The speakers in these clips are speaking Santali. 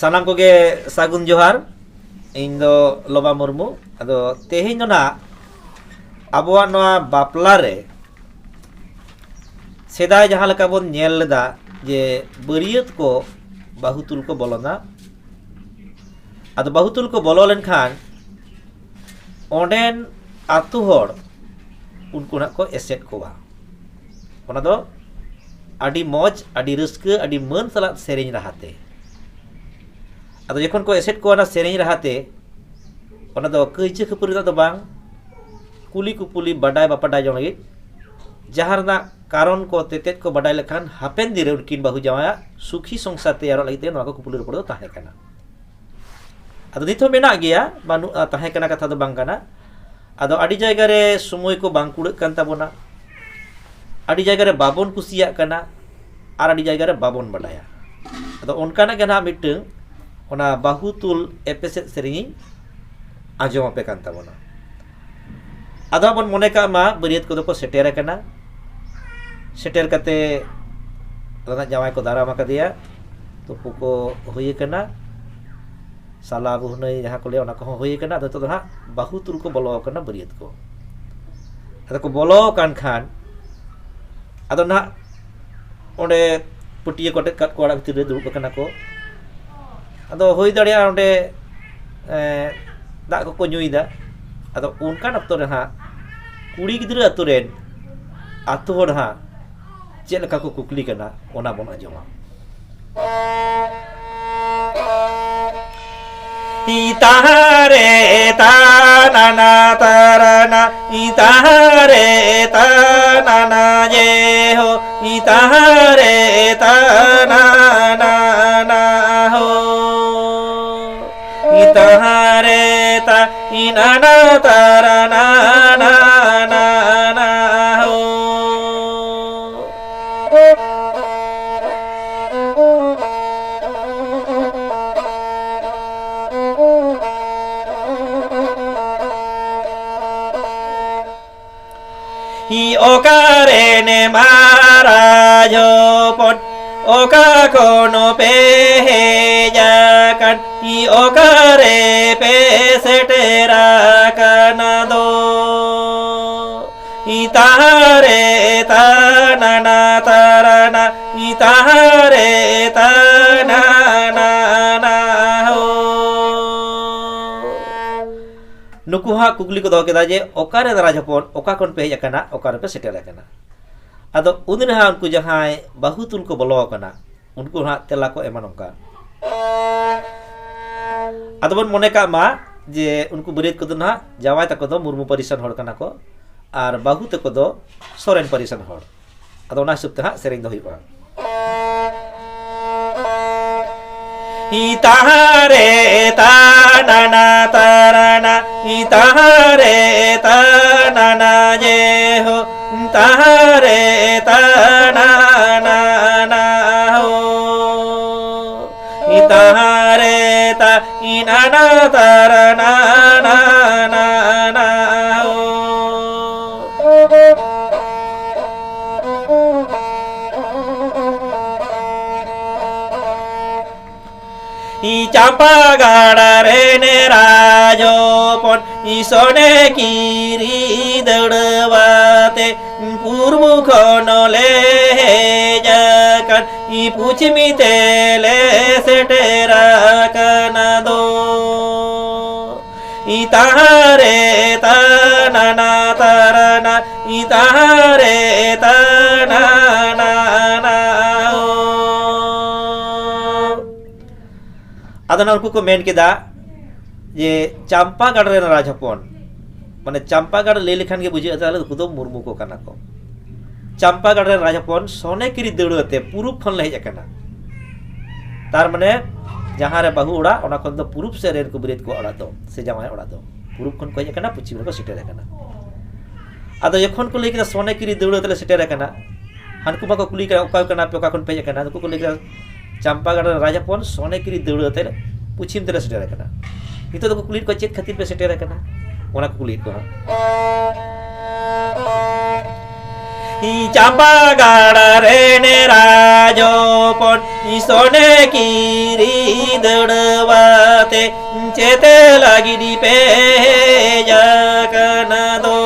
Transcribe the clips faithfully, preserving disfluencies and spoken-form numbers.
ᱥᱟᱱᱟᱢ ᱠᱚᱜᱮ ᱥᱟᱹᱜᱩᱱ ᱡᱚᱦᱟᱨ᱾ ᱤᱧ ᱫᱚ ᱞᱚᱵᱟ ᱢᱩᱨᱢᱩ᱾ ᱟᱫᱚ ᱛᱮᱦᱮᱧ ᱫᱚ ᱱᱟᱦᱟᱜ ᱟᱵᱚᱣᱟᱜ ᱱᱚᱣᱟ ᱵᱟᱯᱞᱟ ᱨᱮ ᱥᱮᱫᱟᱭ ᱡᱟᱦᱟᱸ ᱞᱮᱠᱟ ᱵᱚᱱ ᱧᱮᱞ ᱞᱮᱫᱟ ᱡᱮ ᱵᱟᱹᱨᱭᱟᱹᱛ ᱠᱚ ᱵᱟᱹᱦᱩ ᱛᱩᱞ ᱠᱚ ᱵᱚᱞᱚᱱᱟ᱾ ᱟᱫᱚ ᱵᱟᱹᱦᱩ ᱛᱩᱞ ᱠᱚ ᱵᱚᱞᱚ ᱞᱮᱱᱠᱷᱟᱱ ᱚᱸᱰᱮᱱ ᱟᱛᱳ ᱦᱚᱲ ᱩᱱᱠᱩ ᱱᱟᱜ ᱠᱚ ᱮᱥᱮᱫ ᱠᱚᱣᱟ᱾ ᱚᱱᱟ ᱫᱚ ᱟᱹᱰᱤ ᱢᱚᱡᱽ, ᱟᱹᱰᱤ ᱨᱟᱹᱥᱠᱟᱹ, ᱟᱹᱰᱤ ᱢᱟᱹᱱ ᱥᱟᱞᱟᱜ ᱥᱮᱨᱮᱧ ᱨᱟᱦᱟᱛᱮ᱾ ᱟᱫᱚ ᱡᱚᱠᱷᱚᱱ ᱠᱚ ᱮᱥᱮᱫ ᱠᱚᱣᱟ ᱚᱱᱟ ᱥᱮᱨᱮᱧ ᱨᱟᱦᱟᱛᱮ, ᱚᱱᱟ ᱫᱚ ᱠᱟᱹᱭᱡᱟᱹ ᱠᱷᱟᱹᱯᱟᱹᱨᱤ ᱨᱮᱱᱟᱜ ᱫᱚ ᱵᱟᱝ, ᱠᱩᱞᱤ ᱠᱩᱯᱩᱞᱤ ᱵᱟᱰᱟᱭ ᱵᱟᱯᱟᱰᱟᱭ ᱡᱚᱝ ᱞᱟᱹᱜᱤᱫ, ᱡᱟᱦᱟᱸ ᱨᱮᱱᱟᱜ ᱠᱟᱨᱚᱱ ᱠᱚ ᱛᱮᱛᱮᱫ ᱠᱚ ᱵᱟᱰᱟᱭ ᱞᱮᱠᱷᱟᱱ ᱦᱟᱯᱮᱱ ᱫᱤᱱ ᱨᱮ ᱩᱱᱠᱤᱱ ᱵᱟᱹᱦᱩ ᱡᱟᱶᱟᱭᱟᱜ ᱥᱩᱠᱷᱤ ᱥᱚᱝᱥᱟᱨ ᱛᱮᱭᱟᱨᱚᱜ ᱞᱟᱹᱜᱤᱫ ᱛᱮ ᱱᱚᱣᱟ ᱠᱚ ᱠᱩᱯᱩᱞᱤ ᱨᱚᱯᱚᱲ ᱫᱚ ᱛᱟᱦᱮᱸ ᱠᱟᱱᱟ᱾ ᱟᱫᱚ ᱱᱤᱛ ᱦᱚᱸ ᱢᱮᱱᱟᱜ ᱜᱮᱭᱟ, ᱵᱟᱹᱱᱩᱜᱼᱟ, ᱛᱟᱦᱮᱸ ᱠᱟᱱᱟ ᱠᱟᱛᱷᱟ ᱫᱚ ᱵᱟᱝ ᱠᱟᱱᱟ᱾ ᱟᱫᱚ ᱟᱹᱰᱤ ᱡᱟᱭᱜᱟ ᱨᱮ ᱥᱚᱢᱚᱭ ᱠᱚ ᱵᱟᱝ ᱠᱩᱲᱟᱹᱜ ᱠᱟᱱ ᱛᱟᱵᱚᱱᱟ, ᱟᱹᱰᱤ ᱡᱟᱭᱜᱟ ᱨᱮ ᱵᱟᱵᱚᱱ ᱠᱩᱥᱤᱭᱟᱜ ᱠᱟᱱᱟ, ᱟᱨ ᱟᱹᱰᱤ ᱡᱟᱭᱜᱟ ᱨᱮ ᱵᱟᱵᱚᱱ ᱵᱟᱰᱟᱭᱟ᱾ ᱟᱫᱚ ᱚᱱᱠᱟᱱᱟᱜ ᱜᱮ ᱱᱟᱦᱟᱜ ᱢᱤᱫᱴᱟᱹᱝ ᱚᱱᱟ ᱵᱟᱹᱦᱩ ᱛᱩᱞ ᱮᱯᱮᱥᱮᱫ ᱥᱮᱨᱮᱧ ᱤᱧ ᱟᱸᱡᱚᱢ ᱟᱯᱮ ᱠᱟᱱ ᱛᱟᱵᱚᱱᱟ᱾ ᱟᱫᱚ ᱦᱟᱸᱜ ᱵᱚᱱ ᱢᱚᱱᱮ ᱠᱟᱜ ᱢᱟ ᱵᱟᱹᱨᱭᱟᱹᱛ ᱠᱚᱫᱚ ᱠᱚ ᱥᱮᱴᱮᱨ ᱟᱠᱟᱱᱟ᱾ ᱥᱮᱴᱮᱨ ᱠᱟᱛᱮ ᱟᱫᱚ ᱱᱟᱜ ᱡᱟᱶᱟᱭ ᱠᱚ ᱫᱟᱨᱟᱢ ᱟᱠᱟᱫᱮᱭᱟ, ᱛᱩᱯᱩ ᱠᱚ ᱦᱩᱭ ᱟᱠᱟᱱᱟ, ᱥᱟᱞᱟ ᱵᱩᱦᱱᱟᱹᱭ ᱡᱟᱦᱟᱸ ᱠᱚ ᱞᱟᱹᱭᱟ ᱚᱱᱟ ᱠᱚᱦᱚᱸ ᱦᱩᱭ ᱟᱠᱟᱱᱟ᱾ ᱟᱫᱚ ᱱᱤᱛᱚᱜ ᱫᱚ ᱦᱟᱸᱜ ᱵᱟᱹᱦᱩ ᱛᱩᱞ ᱠᱚ ᱵᱚᱞᱚ ᱟᱠᱟᱱᱟ ᱵᱟᱹᱨᱭᱟᱹᱛ ᱠᱚ᱾ ᱟᱫᱚ ᱠᱚ ᱵᱚᱞᱚ ᱟᱠᱟᱱ ᱠᱷᱟᱱ ᱟᱫᱚ ᱱᱟᱦᱟᱜ ᱚᱸᱰᱮ ᱯᱟᱹᱴᱭᱟᱹ ᱠᱚ ᱟᱴᱮᱫ ᱠᱟᱜ ᱠᱚᱣᱟ, ᱚᱲᱟᱜ ᱵᱷᱤᱛᱤᱨ ᱨᱮ ᱫᱩᱲᱩᱵ ᱟᱠᱟᱱᱟ ᱠᱚ᱾ ᱟᱫᱚ ᱦᱩᱭ ᱫᱟᱲᱮᱭᱟᱜᱼᱟ ᱚᱸᱰᱮ, ᱮᱸ, ᱫᱟᱜ ᱠᱚᱠᱚ ᱧᱩᱭᱮᱫᱟ᱾ ᱟᱫᱚ ᱚᱱᱠᱟᱱ ᱚᱠᱛᱚ ᱨᱮ ᱦᱟᱸᱜ ᱠᱩᱲᱤ ᱜᱤᱫᱽᱨᱟᱹ ᱟᱛᱳ ᱨᱮᱱ ᱟᱛᱳ ᱦᱚᱲ ᱦᱟᱸᱜ ᱪᱮᱫ ᱞᱮᱠᱟ ᱠᱚ ᱠᱩᱠᱞᱤ ᱠᱟᱱᱟ, ᱚᱱᱟ ᱵᱚᱱ ᱟᱸᱡᱚᱢᱟ᱾ ᱤᱛᱟᱦᱟᱨᱮ ᱛᱟᱱᱟᱱᱟ ᱛᱟᱨᱟᱱᱟ, ᱤᱛᱟᱦᱟᱨᱮ ᱛᱟᱱᱟᱱᱟ ᱡᱮ ᱦᱳ, ᱤᱛᱟᱦᱟᱨᱮ ᱛᱟᱱᱟᱱᱟ ᱦᱳ, ᱤᱛᱟᱦᱟᱨᱮ ᱛᱟ ᱤᱱᱟᱱᱟ ᱛᱟᱨᱟᱱᱟ ᱦᱳ᱾ ᱦᱤ ᱚᱠᱟᱨᱮ ᱱᱮ ᱢᱟᱨᱟᱡᱽ ᱦᱚᱯᱚᱱ, ᱚᱠᱟ ᱠᱷᱚᱱ ᱯᱮ ᱦᱮᱡᱟ? ᱚᱠᱟᱨᱮ ᱯᱮ ᱥᱮᱴᱮᱨ ᱟᱠᱟᱱᱟ ᱫᱚ? ᱛᱟᱦᱟᱨᱮ ᱛᱟᱱᱟᱱᱟ ᱛᱟᱨᱟᱱᱟ, ᱛᱟᱦᱟᱨᱮ ᱛᱟᱱᱟᱱᱟ ᱦᱳ᱾ ᱱᱩᱠᱩ ᱦᱟᱸᱜ ᱠᱩᱠᱞᱤ ᱠᱚ ᱫᱚᱦᱚ ᱠᱮᱫᱟ ᱡᱮ, "ᱚᱠᱟᱨᱮ ᱨᱟᱡᱽ ᱦᱚᱯᱚᱱ, ᱚᱠᱟ ᱠᱷᱚᱱ ᱯᱮ ᱦᱮᱡ ᱟᱠᱟᱱᱟ, ᱚᱠᱟ ᱨᱮᱯᱮ ᱥᱮᱴᱮᱨ ᱟᱠᱟᱱᱟ?" ᱟᱫᱚ ᱩᱱᱨᱮ ᱦᱟᱸᱜ ᱩᱱᱠᱩ ᱡᱟᱦᱟᱸᱭ ᱵᱟᱹᱦᱩ ᱛᱩᱞ ᱠᱚ ᱵᱚᱞᱚ ᱟᱠᱟᱱᱟ, ᱩᱱᱠᱩ ᱦᱟᱸᱜ ᱛᱮᱞᱟ ᱠᱚ ᱮᱢᱟ ᱱᱚᱝᱠᱟ᱾ ᱟᱫᱚ ᱵᱚᱱ ᱢᱚᱱᱮ ᱠᱟᱜ ᱢᱟ ᱡᱮ ᱩᱱᱠᱩ ᱵᱟᱹᱨᱭᱟᱹᱛ ᱠᱚᱫᱚ ᱱᱟᱦᱟᱜ ᱡᱟᱶᱟᱭ ᱛᱟᱠᱚ ᱫᱚ ᱢᱩᱨᱢᱩ ᱯᱟᱹᱨᱤᱥ ᱨᱮᱱ ᱦᱚᱲ ᱠᱟᱱᱟ ᱠᱚ ᱟᱨ ᱵᱟᱹᱦᱩ ᱛᱟᱠᱚ ᱫᱚ ᱥᱚᱨᱮᱱ ᱯᱟᱹᱨᱤᱥ ᱨᱮᱱ ᱦᱚᱲ᱾ ᱟᱫᱚ ᱚᱱᱟ ᱦᱤᱥᱟᱹᱵ ᱛᱮ ᱦᱟᱸᱜ ᱥᱮᱨᱮᱧ ᱫᱚ ᱦᱩᱭᱩᱜᱼᱟ᱾ ᱛᱟᱦᱟᱨᱮ ᱛᱟᱱᱟᱱᱟ ᱛᱟᱨᱟᱱᱟ, ᱛᱟᱦᱟᱨᱮ ᱛᱟᱱᱟᱱᱟ ᱡᱮ ᱦᱳ, ᱛᱟᱦᱟᱨᱮ ᱛᱟᱱᱟᱱᱟ ᱦᱳ, ᱛᱟᱦᱟᱨᱮ ᱛᱟ ᱤᱱᱟᱱᱟ ᱛᱟᱨᱟᱱᱟ ᱦᱳ᱾ ᱪᱟᱢᱯᱟᱜᱟᱲ ᱨᱮᱱ ᱨᱟᱡᱽ ᱦᱚᱯᱚᱱ, ᱥᱚᱱᱮ ᱠᱤᱨᱤ ᱫᱟᱹᱲᱣᱟᱛᱮ, ᱯᱩᱨᱵᱩ ᱠᱷᱚᱱ ᱞᱮ ᱦᱮᱡ ᱟᱠᱟᱱ, ᱯᱩᱪᱷᱢᱤ ᱛᱮᱞᱮ ᱥᱮᱴᱮᱨ ᱟᱠᱟᱱᱟ ᱫᱚ᱾ ᱛᱟᱦᱟᱨᱮ ᱛᱟᱱᱟᱱᱟ ᱛᱟᱨᱟᱱᱟ, ᱛᱟᱦᱟᱨᱮ ᱛᱟᱱᱟᱱᱟ ᱳ᱾ ᱟᱫᱚ ᱱᱟ ᱩᱱᱠᱩ ᱠᱚ ᱢᱮᱱ ᱠᱮᱫᱟ ᱡᱮ ᱪᱟᱢᱯᱟᱜᱟᱲ ᱨᱮᱱ ᱨᱟᱡᱽ ᱦᱚᱯᱚᱱ, ᱢᱟᱱᱮ ᱪᱟᱢᱯᱟᱜᱟᱲ ᱞᱟᱹᱭ ᱞᱮᱠᱷᱟᱱ ᱜᱮ ᱵᱩᱡᱷᱟᱹᱜᱼᱟ ᱛᱟᱦᱚᱞᱮ ᱩᱱᱠᱩ ᱫᱚ ᱢᱩᱨᱢᱩ ᱠᱚ ᱠᱟᱱᱟ ᱠᱚ᱾ ᱪᱟᱢᱯᱟᱜᱟᱲ ᱨᱮᱱ ᱨᱟᱡᱽ ᱦᱚᱯᱚᱱ ᱥᱚᱱᱮ ᱠᱤᱨᱤ ᱫᱟᱹᱣᱲᱟᱹ ᱛᱮ ᱯᱩᱨᱩᱵ ᱠᱷᱚᱱ ᱞᱮ ᱦᱮᱡ ᱟᱠᱟᱱᱟ᱾ ᱛᱟᱨ ᱢᱟᱱᱮ ᱡᱟᱦᱟᱸ ᱨᱮ ᱵᱟᱹᱦᱩ ᱚᱲᱟᱜ, ᱚᱱᱟ ᱠᱷᱚᱱ ᱫᱚ ᱯᱩᱨᱩᱵ ᱥᱮᱫ ᱨᱮᱱ ᱠᱚ ᱵᱟᱹᱨᱭᱟᱹᱛ ᱠᱚᱣᱟᱜ ᱚᱲᱟᱜ ᱫᱚ, ᱥᱮ ᱡᱟᱶᱟᱭ ᱚᱲᱟᱜ ᱫᱚ ᱯᱩᱨᱩᱵ ᱠᱷᱚᱱ ᱠᱚ ᱦᱮᱡ ᱟᱠᱟᱱᱟ, ᱯᱚᱪᱷᱤᱢ ᱨᱮᱠᱚ ᱥᱮᱴᱮᱨ ᱟᱠᱟᱱᱟ᱾ ᱟᱫᱚ ᱡᱚᱠᱷᱚᱱ ᱠᱚ ᱞᱟᱹᱭ ᱠᱮᱫᱟ ᱥᱚᱱᱮ ᱠᱤᱨᱤ ᱫᱟᱹᱣᱲᱟᱹ ᱛᱮᱞᱮ ᱥᱮᱴᱮᱨ ᱟᱠᱟᱱᱟ, ᱦᱟᱱᱠᱩ ᱢᱟᱠᱚ ᱠᱩᱞᱤ ᱠᱟᱱᱟ, "ᱚᱠᱟ ᱠᱟᱱᱟ ᱯᱮ, ᱚᱠᱟ ᱠᱷᱚᱱ ᱯᱮ ᱦᱮᱡ ᱟᱠᱟᱱᱟ?" ᱱᱩᱠᱩ ᱠᱚ ᱞᱟᱹᱭ ᱠᱮᱫᱟ, "ᱪᱟᱢᱯᱟᱜᱟᱲ ᱨᱮᱱ ᱨᱟᱡᱽ ᱦᱚᱯᱚᱱ ᱥᱚᱱᱮ ᱠᱤᱨᱤ ᱫᱟᱹᱣᱲᱟᱹ ᱛᱮ ᱯᱚᱪᱷᱤᱢ ᱛᱮᱞᱮ ᱥᱮᱴᱮᱨ ᱟᱠᱟᱱᱟ᱾" ᱱᱤᱛᱚᱜ ᱫᱚᱠᱚ ᱠᱩᱞᱤᱭᱮᱫ ᱠᱚᱣᱟ, "ᱪᱮᱫ ᱠᱷᱟᱹᱛᱤᱨ ᱯᱮ ᱥᱮᱴᱮᱨ ᱟᱠᱟᱱᱟ?" ᱚᱱᱟ ᱠᱚ ᱠᱩᱞᱤᱭᱮᱫ ᱠᱚᱣᱟ ᱦᱟᱸᱜ᱾ ᱪᱟᱢᱯᱟᱜᱟᱲ ᱨᱮᱱ ᱨᱟᱡᱽ ᱦᱚᱯᱚᱱ ᱥᱚᱱᱮ ᱠᱤᱨᱤ ᱫᱟᱹᱲᱣᱟᱛᱮ ᱪᱮᱛᱮ ᱞᱟᱹᱜᱤᱫ ᱯᱮ ᱦᱮᱡ ᱟᱠᱟᱱᱟ ᱫᱚ,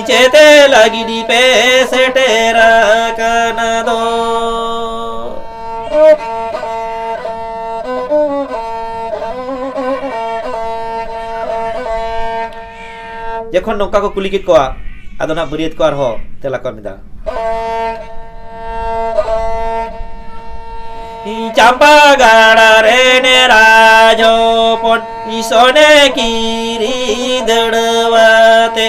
ᱪᱮᱛᱮ ᱞᱟᱹᱜᱤᱫ ᱯᱮ ᱥᱮᱴᱮᱨ ᱟᱠᱟᱱᱟ ᱫᱚ᱾ ᱡᱚᱠᱷᱚᱱ ᱱᱚᱝᱠᱟ ᱠᱚ ᱠᱩᱞᱤ ᱠᱮᱫ ᱠᱚᱣᱟ, ᱟᱫᱚ ᱱᱟᱜ ᱵᱟᱹᱨᱭᱟᱹᱛ ᱠᱚ ᱟᱨᱦᱚᱸ ᱛᱮᱞᱟ ᱠᱚ ᱮᱢ ᱮᱫᱟ᱾ ᱪᱟᱢᱯᱟᱜᱟᱲ ᱨᱮᱱ ᱨᱟᱡᱽ ᱦᱚᱯᱚᱱ ᱥᱚᱱᱮ ᱠᱤᱨᱤ ᱫᱟᱹᱲᱣᱟᱛᱮ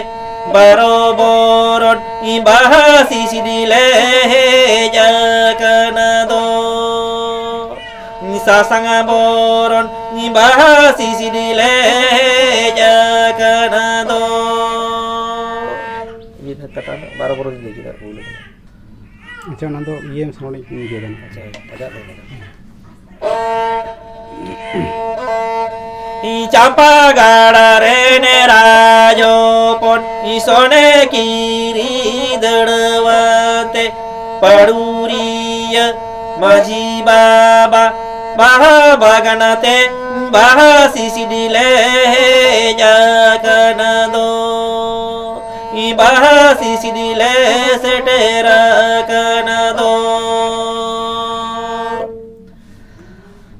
ᱵᱟᱨᱚ ᱵᱚᱨᱚᱱ ᱵᱟᱦᱟ ᱥᱤᱥᱤᱰᱤ ᱞᱮ ᱦᱮᱡ ᱟᱠᱟᱱᱟ ᱫᱚ᱾ ᱥᱟᱥᱟᱝ ᱵᱚᱨᱚᱱ ᱵᱟᱦᱟ ᱥᱤᱥᱤᱰᱤ ᱞᱮ ᱦᱮᱡ ᱟᱠᱟᱱᱟ ᱫᱚ᱾ ᱤᱭᱟᱹ ᱠᱟᱴᱟ ᱢᱮ, ᱵᱟᱨᱚ ᱵᱚᱨᱚᱱ ᱤᱧ ᱞᱟᱹᱭ ᱠᱮᱫᱟ, ᱵᱷᱩᱞ ᱟᱠᱟᱱᱟ᱾ ᱟᱪᱪᱷᱟ, ᱚᱱᱟ ᱫᱚ ᱤᱭᱟᱹ ᱥᱟᱣᱩᱱᱰ ᱤᱧ ᱤᱭᱟᱹ ᱠᱟᱱᱟ᱾ ᱟᱪᱪᱷᱟ, ᱟᱡᱟᱜ ᱫᱚ ᱢᱮᱱᱟᱜᱼᱟ᱾ ᱪᱟᱢᱯᱟᱜᱟᱲ ᱨᱮᱱ ᱨᱟᱡᱽ ᱦᱚᱯᱚᱱ ᱥᱚᱱᱮ ᱠᱤᱨᱤ ᱫᱟᱹᱲᱣᱟᱛᱮ ᱯᱟᱹᱲᱩᱨᱤᱭᱟᱹ ᱢᱟᱹᱡᱷᱤ ᱵᱟᱵᱟ ᱵᱟᱦᱟ ᱵᱟᱜᱟᱱ ᱛᱮ ᱵᱟᱦᱟ ᱥᱤᱥᱤᱰᱤ ᱞᱮ ᱦᱮᱡ ᱟᱠᱟᱱᱟ ᱫᱚ᱾ ᱵᱟᱦᱟ ᱥᱤᱥᱤᱰᱤ ᱞᱮ ᱥᱮᱴᱮᱨ ᱟᱠᱟᱱᱟ ᱫᱚ᱾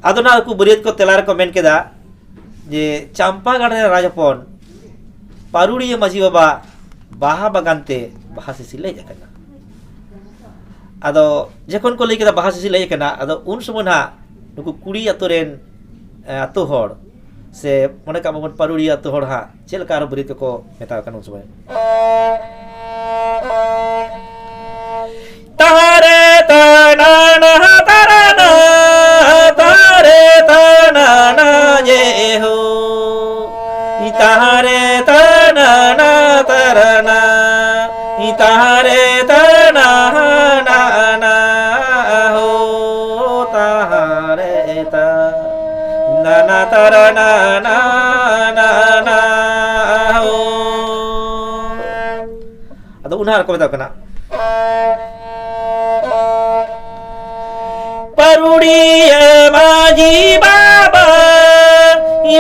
ᱟᱫᱚ ᱱᱟᱜ ᱩᱱᱠᱩ ᱵᱟᱹᱨᱭᱟᱹᱛ ᱠᱚ ᱛᱮᱞᱟ ᱨᱮᱠᱚ ᱢᱮᱱ ᱠᱮᱫᱟ ᱡᱮ, ᱪᱟᱢᱯᱟᱜᱟᱲ ᱨᱮ ᱨᱟᱡᱽ ᱦᱚᱯᱚᱱ ᱯᱟᱹᱨᱩᱲᱤᱭᱟᱹ ᱢᱟᱹᱡᱷᱤ ᱵᱟᱵᱟ ᱵᱟᱦᱟ ᱵᱟᱜᱟᱱ ᱛᱮ ᱵᱟᱦᱟ ᱥᱤᱥᱤ ᱞᱮ ᱦᱮᱡ ᱟᱠᱟᱱᱟ᱾ ᱟᱫᱚ ᱡᱚᱠᱷᱚᱱ ᱠᱚ ᱞᱟᱹᱭ ᱠᱮᱫᱟ ᱵᱟᱦᱟ ᱥᱤᱥᱤ ᱞᱮ ᱦᱮᱡ ᱟᱠᱟᱱᱟ, ᱟᱫᱚ ᱩᱱ ᱥᱚᱢᱚᱭ ᱱᱟᱦᱟᱜ ᱱᱩᱠᱩ ᱠᱩᱲᱤ ᱟᱛᱳ ᱨᱮᱱ, ᱮ, ᱟᱛᱳ ᱦᱚᱲ ᱥᱮ ᱢᱚᱱᱮ ᱠᱟᱜ ᱢᱟᱵᱚᱱ ᱯᱟᱹᱨᱩᱲᱤᱭᱟᱹ ᱟᱛᱳ ᱦᱚᱲ ᱦᱟᱸᱜ ᱪᱮᱫ ᱞᱮᱠᱟ ᱟᱨᱚ ᱵᱟᱹᱨᱭᱟᱹᱛ ᱠᱚᱠᱚ ᱢᱮᱛᱟᱣ ᱠᱟᱱᱟ ᱩᱱ ᱥᱚᱢᱚᱭ? ᱛᱟᱦᱟᱨᱮ ᱛᱟᱱᱟᱱᱟ ᱛᱟᱨᱟᱱᱟ, ᱛᱟᱦᱟᱨᱮ ᱛᱟᱱᱟᱱᱟ ᱡᱮ ᱦᱳ᱾ ᱛᱟᱦᱟᱨᱮ ᱛᱟᱱᱟᱱᱟ ᱛᱟᱨᱟᱱᱟ, ᱛᱟᱦᱟᱨᱮ ᱛᱟᱱᱟᱱᱟ ᱦᱳ, ᱛᱟᱦᱟᱨᱮ ᱛᱟᱱᱟᱱᱟ ᱛᱟᱨᱟᱱᱟ ᱦᱳ᱾ ᱟᱫᱚ ᱚᱱᱟ ᱨᱮᱠᱚ ᱢᱮᱛᱟᱜ ᱠᱟᱱᱟ᱾ ᱯᱟᱹᱨᱩᱲᱤᱭᱟᱹ ᱢᱟᱹᱡᱷᱤ ᱵᱟᱵᱟ,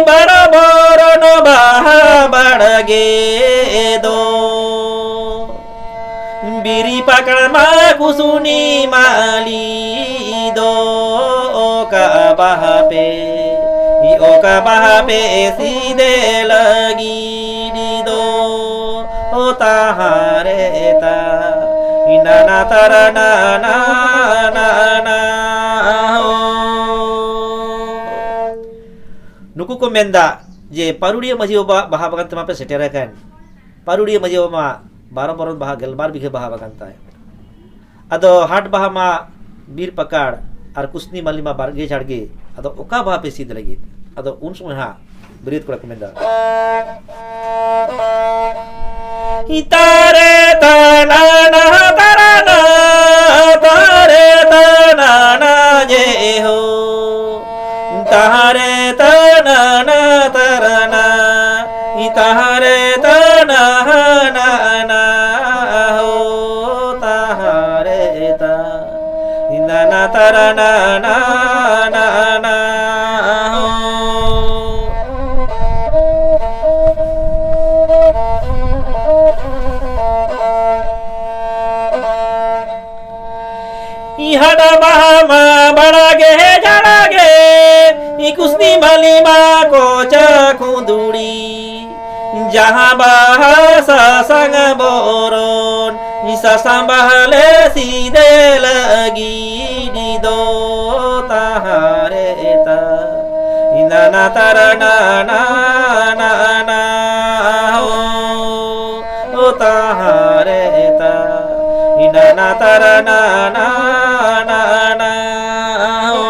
ᱵᱟᱨᱚ ᱵᱚᱨᱚᱱ ᱵᱟᱦᱟ ᱵᱟᱲᱜᱮ ᱫᱚ, ᱵᱤᱨᱤ ᱯᱟᱠᱲ ᱢᱟ ᱠᱩᱥᱩᱱᱤ ᱢᱟᱹᱞᱤ ᱫᱚ, ᱚᱠᱟ ᱵᱟᱦᱟ ᱯᱮ, ᱚᱠᱟ ᱵᱟᱦᱟ ᱯᱮ ᱥᱤᱫᱮ ᱞᱟᱹᱜᱤᱫ ᱫᱚ, ᱚ ᱛᱟᱦᱟᱨᱮ ᱛᱟ, ᱤᱱᱟᱱᱟ ᱛᱟᱨᱟ ᱱᱟᱱᱟ ᱱᱟᱱᱟ ᱦᱳ᱾ ᱱᱩᱠᱩ ᱠᱚ ᱢᱮᱱᱫᱟ ᱡᱮ ᱯᱟᱹᱨᱩᱲᱤᱭᱟᱹ ᱢᱟᱹᱡᱷᱤ ᱵᱟᱵᱟ ᱵᱟᱦᱟ ᱵᱟᱜᱟᱱ ᱛᱮᱢᱟ ᱯᱮ ᱥᱮᱴᱮᱨ ᱟᱠᱟᱱ, ᱯᱟᱹᱨᱩᱲᱤᱭᱟᱹ ᱢᱟᱹᱡᱷᱤ ᱵᱟᱵᱟ ᱢᱟ ᱵᱟᱨᱚ ᱵᱚᱨᱚᱱ ᱵᱟᱦᱟ ᱜᱮᱞᱵᱟᱨ ᱵᱤᱜᱷᱟᱹ ᱵᱟᱦᱟ ᱵᱟᱜᱟᱱ ᱛᱟᱭ, ᱟᱫᱚ ᱦᱟᱴ ᱵᱟᱦᱟ ᱢᱟ ᱵᱤᱨ ᱯᱟᱠᱟᱲ ᱟᱨ ᱠᱩᱥᱱᱤ ᱢᱟᱹᱞᱤ ᱢᱟ ᱵᱟᱲᱜᱮ ᱡᱷᱟᱲᱜᱮ, ᱟᱫᱚ ᱚᱠᱟ ᱵᱟᱦᱟ ᱯᱮ ᱥᱤᱫ ᱞᱟᱹᱜᱤᱫ? ᱟᱫᱚ ᱩᱱ ᱥᱚᱢᱚᱭ ᱦᱟᱸᱜ ᱵᱟᱹᱨᱭᱟᱹᱛ ᱠᱚᱲᱟ ᱠᱚ ᱢᱮᱱᱫᱟ, ᱛᱟᱨᱮ ᱛᱟᱱᱟᱱᱟ ᱛᱟᱨᱟᱱᱟ, ᱛᱟᱨᱮ ᱛᱟᱱᱟᱱᱟ ᱡᱮ ᱦᱳ, ᱛᱟᱨᱮ ᱛᱟᱱᱟᱱᱟ ᱛᱟᱨᱟᱱᱟ, ᱛᱟᱨᱮ ᱛᱟᱱᱟᱱᱟ ᱦᱳ, ᱛᱟᱨᱮ ᱛᱟ, ᱤᱱᱟᱱᱟ ᱛᱟᱨᱟᱱᱟ ᱱᱟᱱᱟ ᱦᱳ᱾ ᱤᱦᱟᱰᱟ ᱵᱟᱦᱟ ᱢᱟ ᱵᱟᱲᱟᱜᱮ ᱡᱟᱲᱟᱜᱮ, ᱤᱠᱩᱥᱱᱤ ᱢᱟᱞᱤ ᱢᱟ ᱠᱚᱪᱟ ᱠᱷᱩᱸᱫᱩᱲᱤ᱾ ᱡᱟᱦᱟᱸ ᱵᱟᱦᱟ ᱥᱟᱥᱟᱝ ᱵᱚᱨᱚᱱ, ᱥᱟᱥᱟᱝ ᱵᱟᱦᱟ ᱞᱮ ᱥᱤᱫᱮ ᱞᱟᱹᱜᱤᱫ ᱫᱚ ᱛᱟᱦᱟᱨᱮ ᱛᱟ, ᱤᱱᱟᱱᱟ ᱛᱟᱨᱟᱱᱟ ᱱᱟᱱᱟ ᱦᱳ᱾ ᱳ ᱛᱟᱦᱟᱨᱮ ᱛᱟ, ᱤᱱᱟᱱᱟ ᱛᱟᱨᱟᱱᱟ ᱱᱟᱱᱟ ᱦᱳ᱾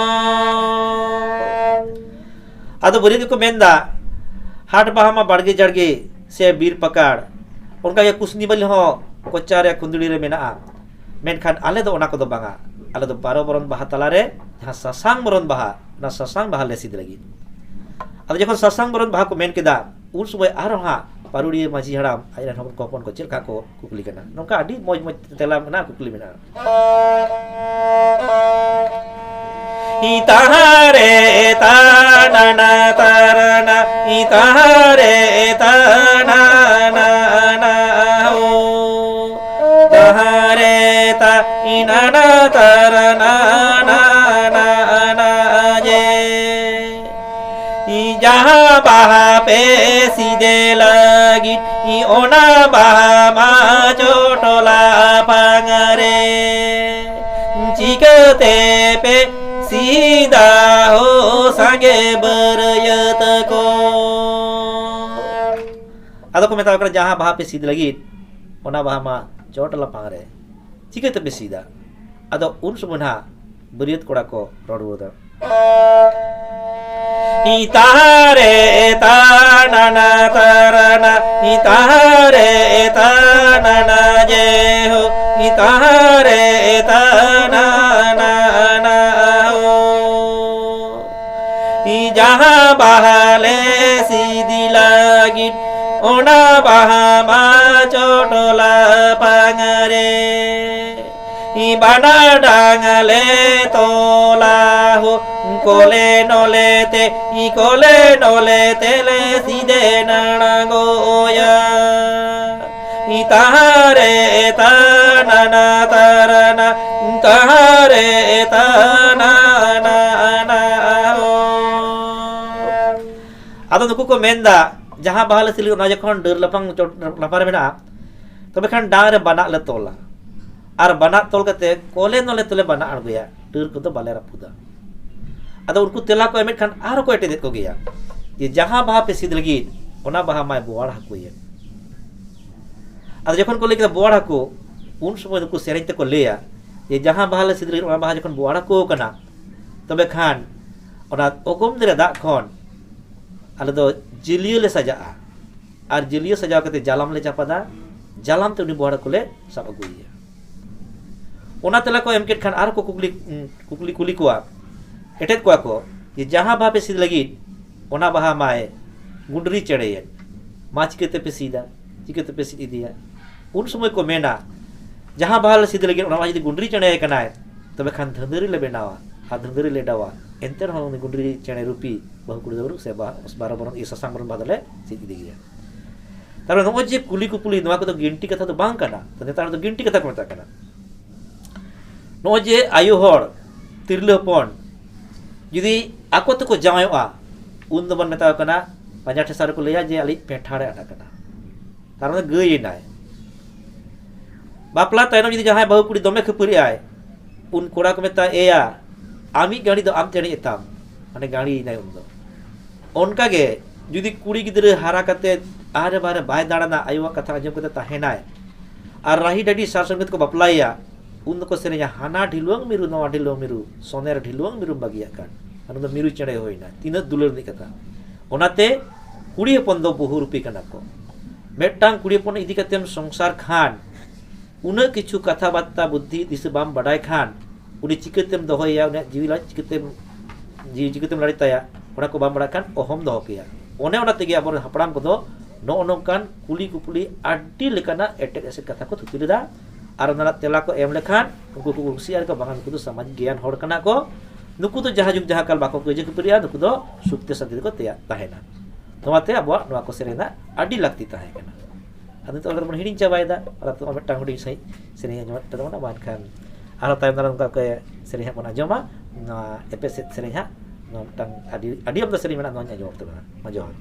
ᱟᱫᱚ ᱵᱟᱹᱨᱭᱟᱹᱛ ᱜᱮᱠᱚ ᱢᱮᱱᱫᱟ, ᱦᱟᱴ ᱵᱟᱦᱟ ᱢᱟ ᱵᱟᱲᱜᱮ ᱡᱟᱲᱜᱮ ᱥᱮ ᱵᱤᱨ ᱯᱟᱠᱟᱲ, ᱚᱱᱠᱟᱜᱮ ᱠᱩᱥᱱᱤ ᱵᱟᱹᱞᱤ ᱦᱚᱸ ᱠᱚᱪᱟ ᱨᱮ ᱠᱷᱩᱸᱫᱽᱲᱤ ᱨᱮ ᱢᱮᱱᱟᱜᱼᱟ, ᱢᱮᱱᱠᱷᱟᱱ ᱟᱞᱮ ᱫᱚ ᱚᱱᱟ ᱠᱚᱫᱚ ᱵᱟᱝᱟ᱾ ᱟᱞᱮ ᱫᱚ ᱵᱟᱨᱚ ᱵᱚᱨᱚᱱ ᱵᱟᱦᱟ ᱛᱟᱞᱟᱨᱮ ᱡᱟᱦᱟᱸ ᱥᱟᱥᱟᱝ ᱵᱚᱨᱚᱱ ᱵᱟᱦᱟ, ᱚᱱᱟ ᱥᱟᱥᱟᱝ ᱵᱟᱦᱟ ᱞᱮ ᱥᱤᱫ ᱞᱟᱹᱜᱤᱫ᱾ ᱟᱫᱚ ᱡᱚᱠᱷᱚᱱ ᱥᱟᱥᱟᱝ ᱵᱚᱨᱚᱱ ᱵᱟᱦᱟ ᱠᱚ ᱢᱮᱱ ᱠᱮᱫᱟ, ᱩᱱ ᱥᱚᱢᱚᱭ ᱟᱨᱦᱚᱸ ᱦᱟᱸᱜ ᱯᱟᱹᱨᱩᱲᱤᱭᱟᱹ ᱢᱟᱹᱡᱷᱤ ᱦᱟᱲᱟᱢ ᱟᱡ ᱨᱮᱱ ᱦᱚᱯᱚᱱ ᱠᱚ ᱦᱚᱯᱚᱱ ᱠᱚ ᱪᱮᱫ ᱞᱮᱠᱟ ᱠᱚ ᱠᱩᱠᱞᱤ ᱠᱟᱱᱟ, ᱱᱚᱝᱠᱟ ᱟᱹᱰᱤ ᱢᱚᱡᱽ ᱢᱚᱡᱽ ᱛᱮᱞᱟ ᱢᱮᱱᱟᱜᱼᱟ, ᱠᱩᱠᱞᱤ ᱢᱮᱱᱟᱜᱼᱟ᱾ ᱤᱛᱟᱦᱟᱨᱮ ᱛᱟᱱᱟᱱᱟ ᱛᱟᱨᱟᱱᱟ, ᱤᱛᱟᱦᱟᱨᱮ ᱛᱟᱱᱟᱱᱟ ᱦᱳ᱾ ᱛᱟᱦᱟᱨᱮ ᱛᱟ ᱤᱱᱟᱱᱟ ᱛᱟᱨᱟᱱᱟ ᱱᱟ ᱱᱟ ᱱᱟ ᱡᱮ᱾ ᱡᱟᱦᱟᱸ ᱵᱟᱦᱟ ᱯᱮ ᱥᱤᱫᱮ ᱞᱟᱹᱜᱤᱫ, ᱚᱱᱟ ᱵᱟᱦᱟ ᱢᱟ ᱪᱚᱴ ᱞᱟᱯᱷᱟᱝ ᱨᱮ᱾ ᱪᱤᱠᱟᱹᱛᱮ ᱯᱮ ᱥᱤᱫᱟ ᱦᱳ ᱥᱟᱸᱜᱮ ᱵᱟᱹᱨᱭᱟᱹᱛ ᱠᱚ? ᱟᱫᱚ ᱠᱚ ᱢᱮᱛᱟᱣ ᱠᱟᱱᱟ, ᱡᱟᱦᱟᱸ ᱵᱟᱦᱟ ᱯᱮ ᱥᱤᱫ ᱞᱟᱹᱜᱤᱫ, ᱚᱱᱟ ᱵᱟᱦᱟ ᱢᱟ ᱪᱚᱴ ᱞᱟᱯᱷᱟᱝ ᱨᱮ᱾ ᱪᱤᱠᱟᱹ ᱛᱮᱯᱮ ᱥᱤᱫᱟ? ᱟᱫᱚ ᱩᱱ ᱥᱚᱢᱚᱭ ᱱᱟᱦᱟᱜ ᱵᱟᱹᱨᱭᱟᱹᱛ ᱠᱚᱲᱟ ᱠᱚ ᱨᱚᱲ ᱨᱩᱣᱟᱹᱲᱟ᱾ ᱤᱛᱟᱦᱟᱨᱮ ᱛᱟᱱᱟᱱᱟ ᱛᱟᱨᱟᱱᱟ, ᱤᱛᱟᱦᱟᱨᱮ ᱛᱟᱱᱟᱱᱟ ᱡᱮ ᱦᱳ, ᱤᱛᱟᱦᱟᱨᱮ ᱛᱟᱱᱟᱱᱟ ᱦᱳ᱾ ᱡᱟᱦᱟᱸ ᱵᱟᱦᱟ ᱞᱮ ᱥᱤᱫᱤ ᱞᱟᱹᱜᱤᱫ, ᱚᱱᱟ ᱵᱟᱦᱟ ᱢᱟ ᱪᱚᱴ ᱞᱟᱯᱷᱟᱝ ᱨᱮ᱾ ᱵᱟᱱᱟ ᱰᱟᱝ ᱞᱮ ᱛᱚᱞᱟ ᱦᱳ, ᱠᱚᱞᱮ ᱱᱚᱞᱮ ᱛᱮ, ᱠᱚᱞᱮ ᱱᱚᱞᱮ ᱛᱮᱞᱮ ᱥᱤᱫᱮ ᱱᱟᱬᱜᱚᱭᱟ᱾ ᱛᱟᱦᱟᱨᱮ ᱛᱟᱱᱟᱱᱟ ᱛᱟᱨᱟᱱᱟ, ᱛᱟᱦᱟᱨᱮ ᱛᱟᱱᱟᱱᱟ ᱦᱳ᱾ ᱟᱫᱚ ᱱᱩᱠᱩ ᱠᱚ ᱢᱮᱱᱫᱟ, ᱡᱟᱦᱟᱸ ᱵᱟᱦᱟ ᱞᱮ ᱥᱤᱞᱤ, ᱚᱱᱟ ᱡᱚᱠᱷᱚᱱ ᱰᱟᱹᱨ ᱞᱟᱯᱷᱟᱝ ᱪᱚᱴ ᱞᱟᱯᱷᱟᱝ ᱨᱮ ᱢᱮᱱᱟᱜᱼᱟ, ᱛᱚᱵᱮ ᱠᱷᱟᱱ ᱰᱟᱝ ᱨᱮ ᱵᱟᱱᱟᱜ ᱞᱮ ᱛᱚᱞᱟ, ᱟᱨ ᱵᱟᱱᱟᱜ ᱛᱚᱞ ᱠᱟᱛᱮ ᱠᱚᱞᱮ ᱱᱚᱞᱮ ᱛᱮᱞᱮ ᱵᱟᱱᱟ ᱟᱬᱜᱚᱭᱟ, ᱰᱟᱹᱨ ᱠᱚᱫᱚ ᱵᱟᱞᱮ ᱨᱟᱹᱯᱩᱫᱟ᱾ ᱟᱫᱚ ᱩᱱᱠᱩ ᱛᱮᱞᱟ ᱠᱚ ᱮᱢᱮᱫ ᱠᱷᱟᱱ ᱟᱨᱦᱚᱸ ᱠᱚ ᱮᱴᱮᱫᱮᱫ ᱠᱚᱜᱮᱭᱟ, ᱡᱮ ᱡᱟᱦᱟᱸ ᱵᱟᱦᱟ ᱯᱮ ᱥᱤᱫ ᱞᱟᱹᱜᱤᱫ, ᱚᱱᱟ ᱵᱟᱦᱟ ᱢᱟᱭ ᱵᱳᱣᱟᱲ ᱦᱟᱹᱠᱩᱭᱮᱫ᱾ ᱟᱫᱚ ᱡᱚᱠᱷᱚᱱ ᱠᱚ ᱞᱟᱹᱭ ᱠᱮᱫᱟ ᱵᱳᱣᱟᱲ ᱦᱟᱹᱠᱩ, ᱩᱱ ᱥᱚᱢᱚᱭ ᱱᱩᱠᱩ ᱥᱮᱨᱮᱧ ᱛᱮᱠᱚ ᱞᱟᱹᱭᱟ ᱡᱮ ᱡᱟᱦᱟᱸ ᱵᱟᱦᱟ ᱞᱮ ᱥᱤᱫ ᱞᱟᱹᱜᱤᱫ, ᱚᱱᱟ ᱵᱟᱦᱟ ᱡᱚᱠᱷᱚᱱ ᱵᱳᱣᱟᱲ ᱦᱟᱹᱠᱩ ᱠᱟᱱᱟ, ᱛᱚᱵᱮ ᱠᱷᱟᱱ ᱚᱱᱟ ᱚᱜᱚᱢ ᱫᱚᱨᱭᱟ ᱫᱟᱜ ᱠᱷᱚᱱ ᱟᱞᱮ ᱫᱚ ᱡᱟᱹᱞᱤᱭᱟᱹ ᱞᱮ ᱥᱟᱡᱟᱜᱼᱟ, ᱟᱨ ᱡᱟᱹᱞᱤᱭᱟᱹ ᱥᱟᱡᱟᱣ ᱠᱟᱛᱮ ᱡᱟᱞᱟᱢ ᱞᱮ ᱪᱟᱯᱟᱫᱟ, ᱡᱟᱞᱟᱢ ᱛᱮ ᱩᱱᱤ ᱵᱳᱣᱟᱲ ᱦᱟᱹᱠᱩ ᱞᱮ ᱥᱟᱵ ᱟᱹᱜᱩᱭᱮᱭᱟ᱾ ᱚᱱᱟ ᱛᱮᱞᱟ ᱠᱚ ᱮᱢ ᱠᱮᱫ ᱠᱷᱟᱱ ᱟᱨᱦᱚᱸ ᱠᱚ ᱠᱩᱠᱞᱤ, ᱠᱩᱠᱞᱤ ᱠᱩᱞᱤ ᱠᱚᱣᱟ, ᱮᱴᱮᱫ ᱠᱚᱣᱟ ᱠᱚ ᱡᱮ ᱡᱟᱦᱟᱸ ᱵᱟᱦᱟ ᱯᱮ ᱥᱤᱫ ᱞᱟᱹᱜᱤᱫ, ᱚᱱᱟ ᱵᱟᱦᱟ ᱢᱟᱭ ᱜᱩᱸᱰᱨᱤ ᱪᱮᱬᱮᱭᱮᱫ᱾ ᱢᱟ ᱪᱤᱠᱟᱹᱛᱮ ᱯᱮ ᱥᱤᱫᱟ? ᱪᱤᱠᱟᱹᱛᱮ ᱯᱮ ᱥᱤᱫ ᱤᱫᱤᱭᱟ? ᱩᱱ ᱥᱚᱢᱚᱭ ᱠᱚ ᱢᱮᱱᱟ, ᱡᱟᱦᱟᱸ ᱵᱟᱦᱟ ᱞᱮ ᱥᱤᱫ ᱞᱟᱹᱜᱤᱫ, ᱚᱱᱟ ᱢᱟ ᱡᱩᱫᱤ ᱜᱩᱸᱰᱨᱤ ᱪᱮᱬᱮ ᱠᱟᱱᱟᱭ, ᱛᱚᱵᱮ ᱠᱷᱟᱱ ᱫᱷᱟᱹᱱᱫᱟᱹᱨᱤ ᱞᱮ ᱵᱮᱱᱟᱣᱟ ᱟᱨ ᱫᱷᱟᱹᱱᱫᱟᱹᱨᱤ ᱞᱮ ᱮᱰᱟᱣᱟ᱾ ᱮᱱᱛᱮ ᱨᱮᱦᱚᱸ ᱩᱱᱤ ᱜᱩᱸᱰᱨᱤ ᱪᱮᱬᱮ ᱨᱩᱯᱤ ᱵᱟᱹᱦᱩ ᱠᱩᱲᱤ ᱫᱚ ᱥᱮ ᱵᱟᱦᱟ, ᱵᱟᱨᱚ ᱵᱚᱨᱚᱱ ᱤᱭᱟᱹ ᱥᱟᱥᱟᱝ ᱵᱚᱨᱚᱱ ᱵᱟᱦᱟ ᱫᱚᱞᱮ ᱥᱤᱫ ᱤᱫᱤ ᱜᱮᱭᱟ᱾ ᱛᱟᱨᱯᱚᱨᱮ ᱱᱚᱜᱼᱚᱭ ᱡᱮ ᱠᱩᱞᱤ ᱠᱩᱯᱩᱞᱤ, ᱱᱚᱣᱟ ᱠᱚᱫᱚ ᱜᱤᱱᱴᱤ ᱠᱟᱛᱷᱟ ᱫᱚ ᱵᱟᱝ ᱠᱟᱱᱟ, ᱛᱚ ᱱᱮᱛᱟᱨ ᱫᱚ ᱜᱤᱱᱴᱤ ᱠᱟᱛᱷᱟ ᱠᱚ ᱢᱮᱛᱟᱜ ᱠᱟᱱᱟ᱾ ᱱᱚᱜᱼᱚᱭ ᱡᱮ ᱟᱭᱳ ᱦᱚᱲ, ᱛᱤᱨᱞᱟᱹ ᱦᱚᱯᱚᱱ ᱡᱩᱫᱤ ᱟᱠᱚ ᱛᱮᱠᱚ ᱡᱟᱶᱟᱭᱚᱜᱼᱟ, ᱩᱱ ᱫᱚᱵᱚᱱ ᱢᱮᱛᱟ ᱠᱚ ᱠᱟᱱᱟ, ᱯᱟᱸᱡᱟ ᱴᱷᱮᱥᱟ ᱨᱮᱠᱚ ᱞᱟᱹᱭᱟ ᱡᱮ ᱟᱹᱞᱤᱡ ᱯᱮᱸᱴᱷᱟᱲᱮ ᱟᱫ ᱟᱠᱟᱱᱟ, ᱠᱟᱨᱚᱱ ᱜᱟᱹᱭ ᱮᱱᱟᱭ᱾ ᱵᱟᱯᱞᱟ ᱛᱟᱭᱱᱚᱢ ᱡᱩᱫᱤ ᱡᱟᱦᱟᱸᱭ ᱵᱟᱹᱦᱩ ᱠᱩᱲᱤ ᱫᱚᱢᱮ ᱠᱷᱟᱹᱯᱟᱹᱨᱤᱜ ᱟᱭ, ᱩᱱ ᱠᱚᱲᱟ ᱠᱚ ᱢᱮᱛᱟᱭᱟ, "ᱮᱭᱟ, ᱟᱢᱤᱡ ᱜᱟᱹᱰᱤ ᱫᱚ ᱟᱢ ᱪᱮᱬᱮ ᱮᱛᱟᱢ", ᱢᱟᱱᱮ ᱜᱟᱹᱲᱤ ᱮᱱᱟᱭ ᱩᱱᱫᱚ᱾ ᱚᱱᱠᱟᱜᱮ ᱡᱩᱫᱤ ᱠᱩᱲᱤ ᱜᱤᱫᱽᱨᱟᱹ ᱦᱟᱨᱟ ᱠᱟᱛᱮ ᱟᱦᱟᱨᱮ ᱵᱟᱦᱨᱮ ᱵᱟᱭ ᱫᱟᱬᱟᱱᱟ, ᱟᱭᱳᱣᱟᱜ ᱠᱟᱛᱷᱟ ᱟᱸᱡᱚᱢ ᱠᱟᱛᱮ ᱛᱟᱦᱮᱱᱟᱭ, ᱟᱨ ᱨᱟᱦᱤ ᱰᱟᱹᱰᱤ ᱥᱟᱨ ᱥᱚᱸᱜᱮ ᱛᱮᱠᱚ ᱵᱟᱯᱞᱟᱭᱮᱭᱟ, ᱩᱱ ᱫᱚᱠᱚ ᱥᱮᱨᱮᱧᱟ, "ᱦᱟᱱᱟ ᱰᱷᱤᱞᱣᱟᱹᱝ ᱢᱤᱨᱩ, ᱱᱚᱣᱟ ᱰᱷᱤᱞᱣᱟᱹᱝ ᱢᱤᱨᱩ, ᱥᱚᱱᱮᱨ ᱰᱷᱤᱞᱣᱟᱹᱝ ᱢᱤᱨᱩᱢ ᱵᱟᱹᱜᱤᱭᱟᱜ ᱠᱟᱱ", ᱩᱱᱤ ᱫᱚ ᱢᱤᱨᱩ ᱪᱮᱬᱮ ᱦᱩᱭᱱᱟ᱾ ᱛᱤᱱᱟᱹᱜ ᱫᱩᱞᱟᱹᱲ ᱨᱤᱱᱤᱡ ᱠᱟᱛᱷᱟ! ᱚᱱᱟᱛᱮ ᱠᱩᱲᱤ ᱦᱚᱯᱚᱱ ᱫᱚ ᱵᱚᱦᱩ ᱨᱩᱯᱤ ᱠᱟᱱᱟ ᱠᱚ᱾ ᱢᱤᱫᱴᱟᱝ ᱠᱩᱲᱤ ᱦᱚᱯᱚᱱ ᱤᱫᱤ ᱠᱟᱛᱮᱢ ᱥᱚᱝᱥᱟᱨ ᱠᱷᱟᱱ, ᱩᱱᱟᱹᱜ ᱠᱤᱪᱷᱩ ᱠᱟᱛᱷᱟ ᱵᱟᱨᱛᱟ ᱵᱩᱫᱽᱫᱷᱤ ᱫᱤᱥᱟᱹ ᱵᱟᱢ ᱵᱟᱰᱟᱭ ᱠᱷᱟᱱ, ᱩᱱᱤ ᱪᱤᱠᱟᱹᱛᱮᱢ ᱫᱚᱦᱚᱭᱮᱭᱟ? ᱩᱱᱤᱭᱟᱜ ᱡᱤᱣᱤ ᱞᱟᱡ ᱪᱤᱠᱟᱹᱛᱮᱢ, ᱡᱤᱣᱤ ᱪᱤᱠᱟᱹᱛᱮᱢ ᱞᱟᱲᱮ ᱛᱟᱭᱟ? ᱚᱱᱟ ᱠᱚ ᱵᱟᱢ ᱵᱟᱲᱟᱭ ᱠᱷᱟᱱ ᱚᱦᱚᱢ ᱫᱚᱦᱚ ᱠᱮᱭᱟ᱾ ᱚᱱᱮ ᱚᱱᱟ ᱛᱮᱜᱮ ᱟᱵᱚᱨᱮᱱ ᱦᱟᱯᱲᱟᱢ ᱠᱚᱫᱚ ᱱᱚᱜᱼᱚ ᱱᱚᱝᱠᱟᱱ ᱠᱩᱞᱤ ᱠᱩᱯᱞᱤ ᱟᱹᱰᱤ ᱞᱮᱠᱟᱱᱟᱜ ᱮᱴᱮᱫ ᱮᱥᱮᱫ ᱠᱟᱛᱷᱟ ᱠᱚ ᱛᱷᱩᱛᱤ ᱞᱮᱫᱟ᱾ ᱟᱨ ᱚᱱᱟ ᱨᱮᱱᱟᱜ ᱛᱮᱞᱟ ᱠᱚ ᱮᱢ ᱞᱮᱠᱷᱟᱱ ᱩᱱᱠᱩ ᱠᱚ ᱠᱩᱥᱤᱭᱟᱜᱼᱟ, ᱠᱚ, "ᱵᱟᱝᱟ, ᱱᱩᱠᱩ ᱫᱚ ᱥᱟᱢᱟᱡᱽ ᱜᱮᱭᱟᱱ ᱦᱚᱲ ᱠᱟᱱᱟ ᱠᱚ, ᱱᱩᱠᱩ ᱫᱚ ᱡᱟᱦᱟᱸ ᱡᱩᱜᱽ ᱡᱟᱦᱟᱸ ᱠᱟᱞ ᱵᱟᱠᱚ ᱠᱟᱹᱭᱡᱟᱹ ᱠᱷᱟᱹᱯᱟᱹᱨᱤᱜᱼᱟ, ᱱᱩᱠᱩ ᱫᱚ ᱥᱩᱠᱛᱮ ᱥᱟᱱᱛᱤ ᱛᱮᱠᱚ ᱛᱮᱭᱟᱜ ᱛᱟᱦᱮᱱᱟ᱾" ᱱᱚᱣᱟᱛᱮ ᱟᱵᱚᱣᱟᱜ ᱱᱚᱣᱟ ᱠᱚ ᱥᱮᱨᱮᱧ ᱨᱮᱱᱟᱜ ᱟᱹᱰᱤ ᱞᱟᱹᱠᱛᱤ ᱛᱟᱦᱮᱸ ᱠᱟᱱᱟ᱾ ᱟᱫᱚ ᱱᱤᱛᱚᱜ ᱚᱱᱟ ᱫᱚᱵᱚᱱ ᱦᱤᱲᱤᱧ ᱪᱟᱵᱟᱭᱮᱫᱟ᱾ ᱟᱨ ᱱᱤᱛᱚᱜ ᱢᱤᱫᱴᱟᱝ ᱦᱩᱰᱤᱧ ᱥᱟᱺᱦᱤᱡ ᱥᱮᱨᱮᱧ ᱟᱸᱡᱚᱢᱮᱫ ᱛᱟᱵᱚᱱᱟ, ᱵᱟᱝᱠᱷᱟᱱ ᱟᱨᱦᱚᱸ ᱛᱟᱭᱚᱢ ᱫᱟᱨᱟᱢ ᱚᱱᱠᱟ ᱚᱠᱚᱭ ᱥᱮᱨᱮᱧ ᱦᱟᱸᱜ ᱵᱚᱱ ᱟᱸᱡᱚᱢᱟ, ᱱᱚᱣᱟ ᱮᱯᱮᱥᱮᱫ ᱥᱮᱨᱮᱧ ᱦᱟᱸᱜ, ᱱᱚᱣᱟ ᱢᱤᱫᱴᱟᱝ ᱟᱹᱰᱤ, ᱟᱹᱰᱤ ᱟᱢᱫᱟ ᱥᱮᱨᱮᱧ ᱢᱮᱱᱟᱜᱼᱟ, ᱱᱚᱣᱟᱧ ᱟᱸᱡᱚᱢ ᱛᱟᱵᱚᱱᱟ᱾ ᱢᱟ ᱡᱚᱦᱟᱨ᱾